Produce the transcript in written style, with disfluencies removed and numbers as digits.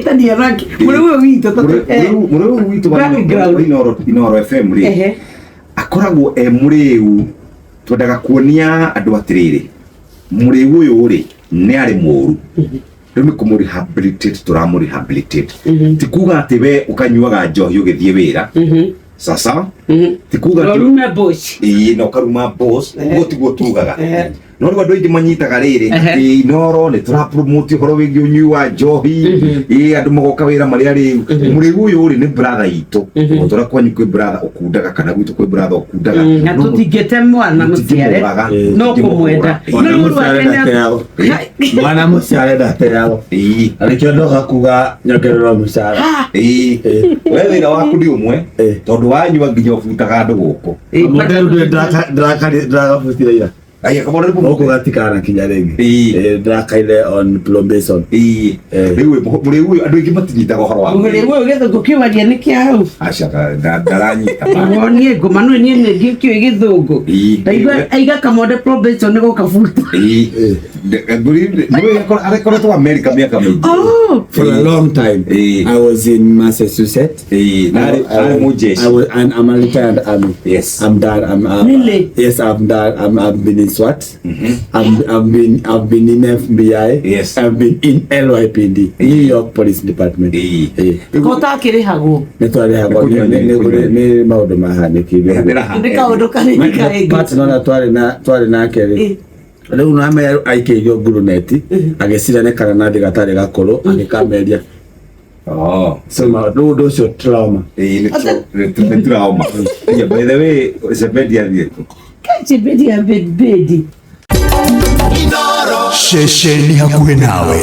Tũhĩtania nake. Mũrĩu ũyũ witũ Mũrĩu witũ wa Background. wa Inooro FM rĩ, akoragwo e mũrĩu. Twendaga kuonia andũ atĩrĩrĩ, mũrĩu ũyũ rĩ, nĩ arĩ mũru. Rĩu nĩ kũmũ rehabilitate, tũramũ rehabilitate. Ti kuga atĩ we ũkanyuaga njohi ũgĩthiĩ wĩra sasa, ti kuga atĩ Ũrume boss. Ĩĩ, na ũkaruma boss. Ũguo tiguo tugaga. No rĩu andũ aingĩ manyitaga rĩrĩ, atĩ Inooro nĩ tũra promote ũhoro wĩgiĩ ũnyui wa njohi. Ĩĩ, andũ magoka wĩra marĩa rĩu. Mũrĩu ũyũ rĩ, nĩ brother itũ. O ta ũrĩa kwanyu kwĩ brother ũkundaga, kana gwitũ kwĩ brother ũkundaga. Na No tũtingĩte mwana mũciare tũtingĩmũraga, no kũmwenda. Mwana No rĩu mũciare wake nĩ ndateagwo. Mwana mũciare ndateagwo. Na nĩkĩo ndoka kuga nyongererwo mũcara. Ĩĩ, we wĩra waku nĩ ũmwe, tondũ wanyua nginya ũbutaga andũ gũkũ. Kamũndũ rĩu ndĩrakabutire ira. Aya, kamũndũ rĩu. Gũkũ gatikana kinya rĩngĩ. Ndĩrakaire on probation. Rĩu mũrĩu ũyũ, andũ aingĩ matinyitaga ũhoro wa Mũrĩu ũyũ gĩthũngũ kĩwaria nĩ kĩa hau. Aca, ndaranyita. Niĩ ngũma nĩ niĩ nĩ ngĩkĩũĩ gĩthũngũ. Ndaigua aiga kamonde probation nĩ gũkabuta. Arekoretwo America mĩaka mĩingĩ. Oh. For a long time. I was in Massachusetts. Na arĩ mũjeshi. I was, and I'm a retired army. I'm done. I'm Really? Yes, I'm done. I've been in SWAT. I've been in FBI. I've been in LYPD, New York Police Department. Ko takĩrĩhagwo. Nĩ twarĩhagwo. Nĩ maũndũ mahanĩkire. Nĩ kaũndũ kanini kaingĩ. Partner ũrĩa twarĩ nake rĩ, rĩu name aikĩirio nguruneti, agĩcira nĩ karanathi gatarĩ gakũrũ, agĩkameria. So rĩu ũndũ ũcio trauma. Ĩĩ, nĩ trauma. Yeah, by the way, Zebedi athiĩ kũ? Kachibidi ya bedi. Ceceni hakuhĩ nawe.